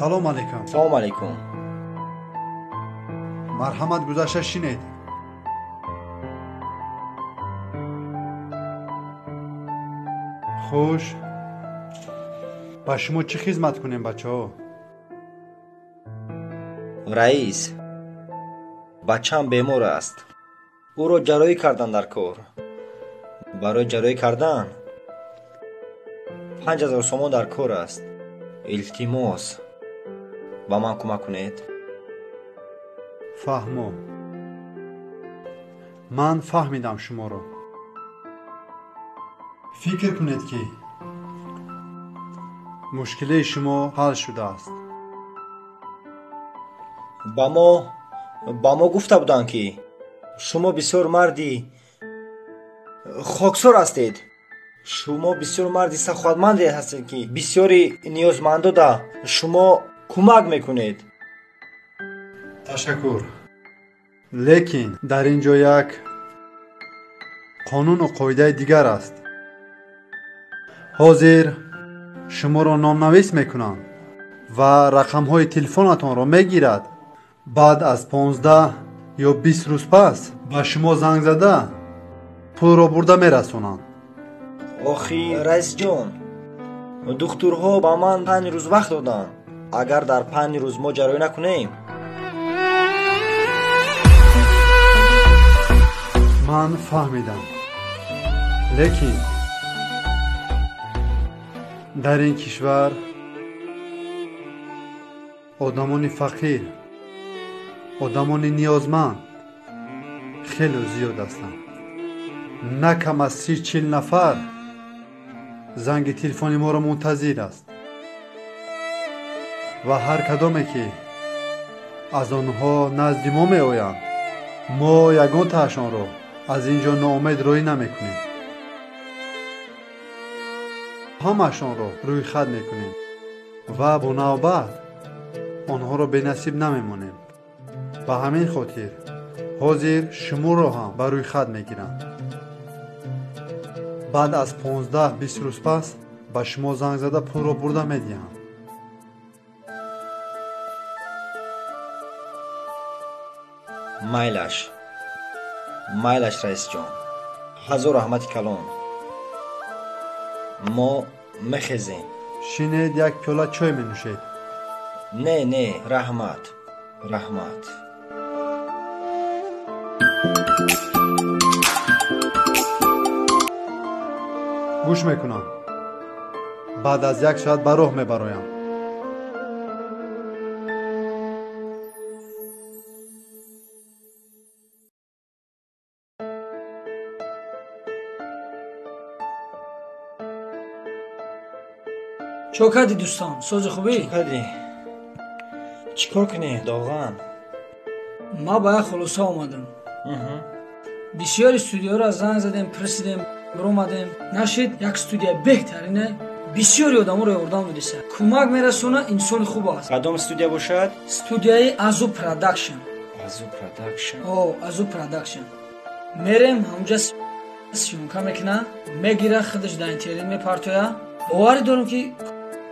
Салом алейкум. Салом алейкум. Марҳамат, гузашта шинед. Хуш, ба шумо чӣ хизмат кунем, бачаҳо? Раис, бачаам бемор аст. Ӯро ҷарроҳӣ кардан дар кор. Барои ҷарроҳӣ кардан 5000 сомон дар кор аст. Илтимос, ба ман кӯмак кунед. Фаҳмо, ман фаҳмидам шуморо. Фикр кунед, ки мушкилии шумо ҳал шудааст. Ба мо гуфта буданд, ки шумо бисёр марди хоксор ҳастед. Шумо бисёр марди саховатманде ҳастед, ки бисёри ниёзмандода шумо кӯмак мекунед. Ташаккур, лекин дар ин ҷо як қонуну қоидаи дигар аст. Ҳозир шуморо номнавис мекунанд ва рақамҳои телефонатонро мегирад. Баъд аз 15 ё 20 рӯз пас ба шумо занг зада пулро бурда мерасонанд. Охи, раисҷон, духтурҳо ба ман 5 рӯз вақт доданд. Агар дар 5 рӯз мо ҷарроҳӣ накунем. Ман фаҳмидам, лекин дар ин кишвар одамони фақир, одамони ниёзманд хеле зиёд ҳастанд. На кам аз 30-40 нафар занги телефони моро мунтазир аст ва ҳар кадоме ки аз онҳо назди мо меоянд, мо ягонтаашонро аз ин ҷо ноумед роҳӣ намекунем. Ҳамаашонро рӯйхат мекунем ва бо навбат онҳоро бенасиб намемонем. Ба ҳамин хотир ҳозир шуморо ҳам ба рӯйхат мегиранд. Баъд аз 15-20 рӯз пас ба шумо занг зада пулро бурда медиҳам. Майлаш, майлаш, раисҷон, ҳазор раҳмати калон. Мо мехезем. Шинед, як пиёла чой менӯшед. Не, не, раҳмат, раҳмат. Гӯш мекунам. Баъд аз як соат ба роҳ мебароям. Чо кардӣ, дӯстон? Сози хубӣ? Чо кардӣ? Чӣ кор кунӣ, доған? Ман ба як хулоса омадам. Бисёри студияро занг задем, пурсидем, биромадем. Нашид, як студия беҳтарине, бисёри одаморо ёрдам додиса. Кӯмак мерасона, инсони хуб аст. Кадом студия бошад? Студияи Азу Продакшн. Азу Продакшн? О, Азу Продакшн. Мерем, ҳамҷа съёмка мекуна, мегира, худаш дар интернет мепартоя. Боварӣ дорам, ки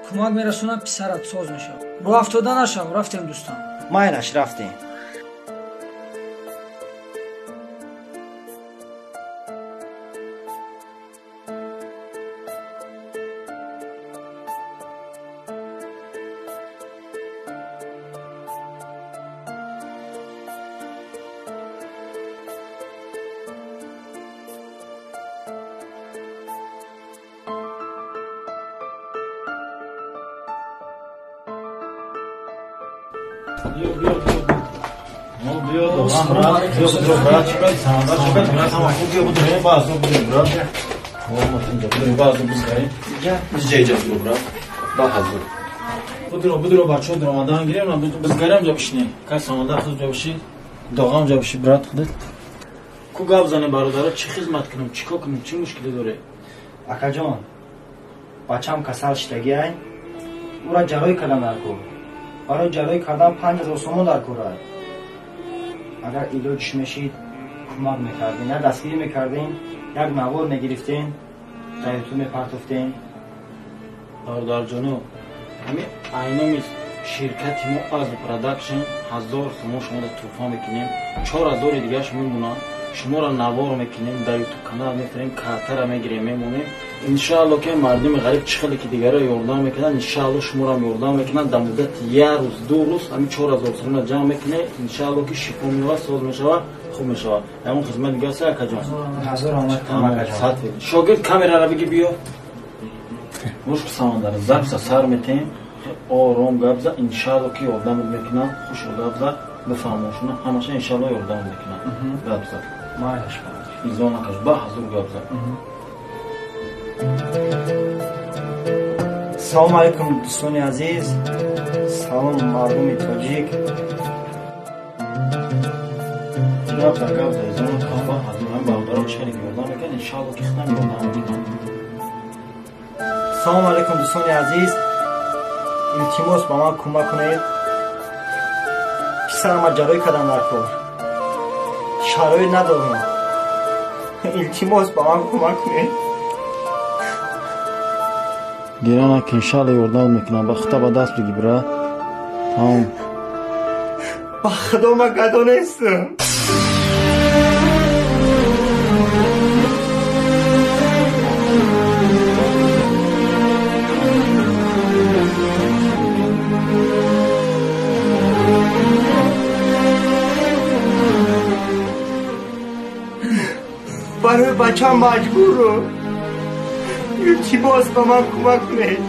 кӯмак мерасона, писарат соз мешавад. Роҳ афтода нашав, рафтем, дӯстон. Майлаш, рафтем. Будро бачаҳо дуромадан гирем, бизгарам ҷо бишинем. Кас омада худ ҷо биши, доғам ҷо биши, брат худат. Ку гап занем, бародаро, чӣ хизмат кунем, чӣ кор кунем, чӣ мушкиле дорем? Акаҷон, бачам касал шидагиай, ӯра ҷарроҳӣ кардан дар кор. Барои ҷарроҳӣ кардан 5000 сомон дар кор ай. Агар илоҷиш мешид, кӯмак мекардем, як дастгирӣ мекардем, як навор мегирифтем, дар ютуб мепартофтем. Бародарҷоно, ҳамин айноми Ширкати мо Азу Продакшн 1000 сомон шуморо туҳфа мекунем, 4000 дигараш мемонад. Шуморо навор мекунем, дар ютуб канал мефирем, картара мегирем, мемонем. Иншаалло ки мардуми ғариб чӣ хеле ки дигарро ёрдам мекунанд, иншаалло шуморо ёрдам мекунанд. Дар муддати як рӯз, ду рӯз ҳамин 4000 сомонро ҷамъ мекунем. Иншаалло ки шифо меёбад, соз мешавад, хуб мешавад. Ягон хизмат дига аст, акаҷон? Ҳазор омад, акаҷон. Шогирд, камераро биги биё. Гӯш Самандар, записа сар метем, ором гап за, иншаалло ки ёрдамат мекунанд. Хушро гап за, бифаҳмошуна ҳамаша, иншаалло ёрдамат мекунанд. Гап за. Майлаш. Изо накаш, ба ҳазур гап за. Салому алайкум, дӯстони азиз, салом, мардуми тоҷик. Гап за, гап за, изо накаш, ба ҳазур. Ҳам бародаро чӣ хеле ки ёрдам мекунанд, иншаалло ки худам ёрдам мекунанд. Салому алайкум, дӯстони азиз, илтимос, ба ман кӯмак кунед. Писарама ҷарроҳӣ кардам дар кор, шароит надорам. Илтимос, ба ман кӯмак кунед. Гирана ки, иншаалло ёрдам мекунам. Ба хута ба даст биги, брат. Тамом. Ба худо, ман гадо нестам. Барои бачам маҷбурам. Илтимос, ба ман кӯмак кунед.